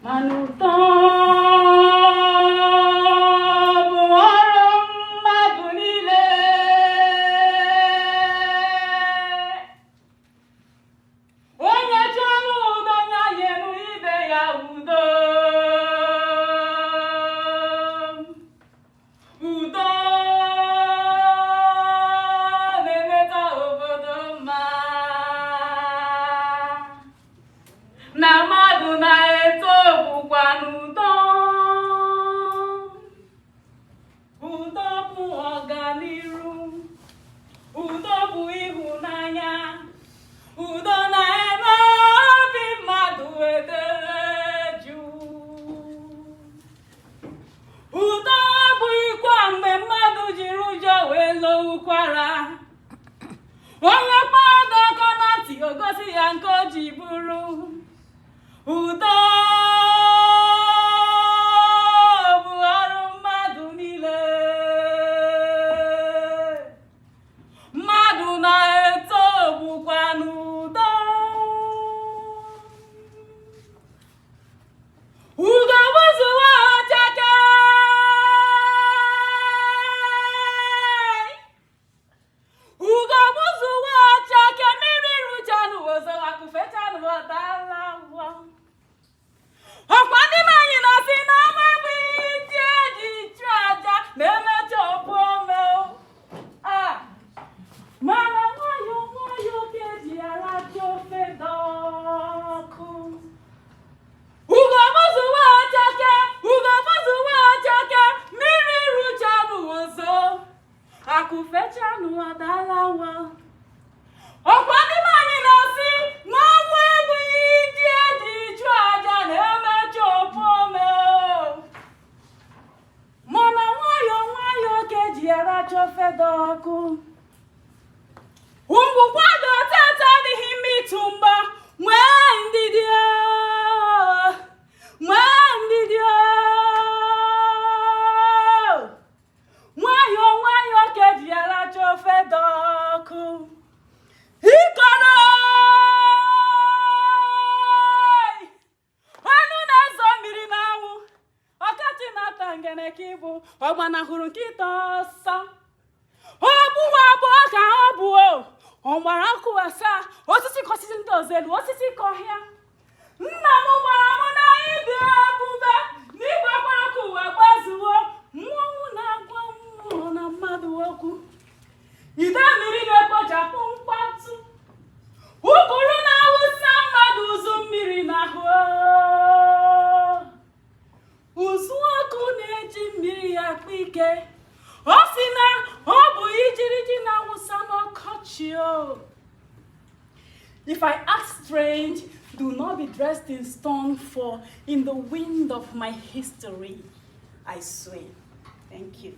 Mana udo bụ ọrụ mmadụ niile. Onye chọrọ udo ya nyelu ibe ya udo. Udo na-emeta obodo mma. Na mmadụ na-eto bụkwa n'udo. Udo bụ ọganiru. Udo bụ ịhụnanya. Udo na-eme obi mmadụ edere jụụ. Udo abụghịkwa mgbe mmadụ jiri ụjọ wee loo ụkwara. Onye kpọọ gị ọkọ na ntị, o gosi ya nke o ji bụrụ. Udo bụ ọrụ mmadụ niile. Mmadụ na-eto bụkwa n'udo. Ugo gbuzuwe ọchake. Ugo gbuzuwe ọchake, mmiri ruchanụ ozo, akụ fechanụ ọdala ụwa. Ọkwa ndị be anyị na-asị na ama egbughị ndị eji chụ aja na-emecha ọbụ ome o. Ah, mana nwayọọ nwayọọ ka eji aracha ofe dị ọkụ. Ugo gbuzuwe ọchake, ugo gbuzuwe ọchake, mmiri ruchanụ ozo, akụ fechanụ adala nwa. Ọkwa ndị be anyị na-asị na ọnwụ egbughị ndị eji chụ aja na-emecha ofu ome o. Mana nwayọọ nwayọọ ka eji aracha ofe dị ọkụ. Ngwụkwado tata adịghị mma ịtụ mgba. Nwee ndidi o, nwee ndidi o. Nwayọọ nwayọọ ka eji aracha ofe dị ọkụ. Ikoro ọnụ na-ezo mmiri n'anwụ, ọkachi na-ata ngene ka ịbụ ọgbanahụrụ nkịta ọsọ. Ogbuwa abụọ ka ọ bụ o, ọ gbara akụ asaa, osisi ka osisi ndị ọzọ elu, osisi ka ọhịa. Nna m gwara m na anyị dị ebube na ịgbakwara akụ ụwa gbazuo. Mmọnwụ na-agwa mmụọ na mmadụ okwu. Ide mmiri na-ekpochapụ mkpatụ. Ụgụrụ na-awụsa mmadụ ụzụ mmiri n'ahụ. Ụzụ ọkụ na-eji mmiri ya akpa ike. Ọ sị na ọ bụ ijiriji na-awụsa n'ọkọchị o. If I act strange, do not be dressed in stone, for in the wind of my history, I swim. Thank you.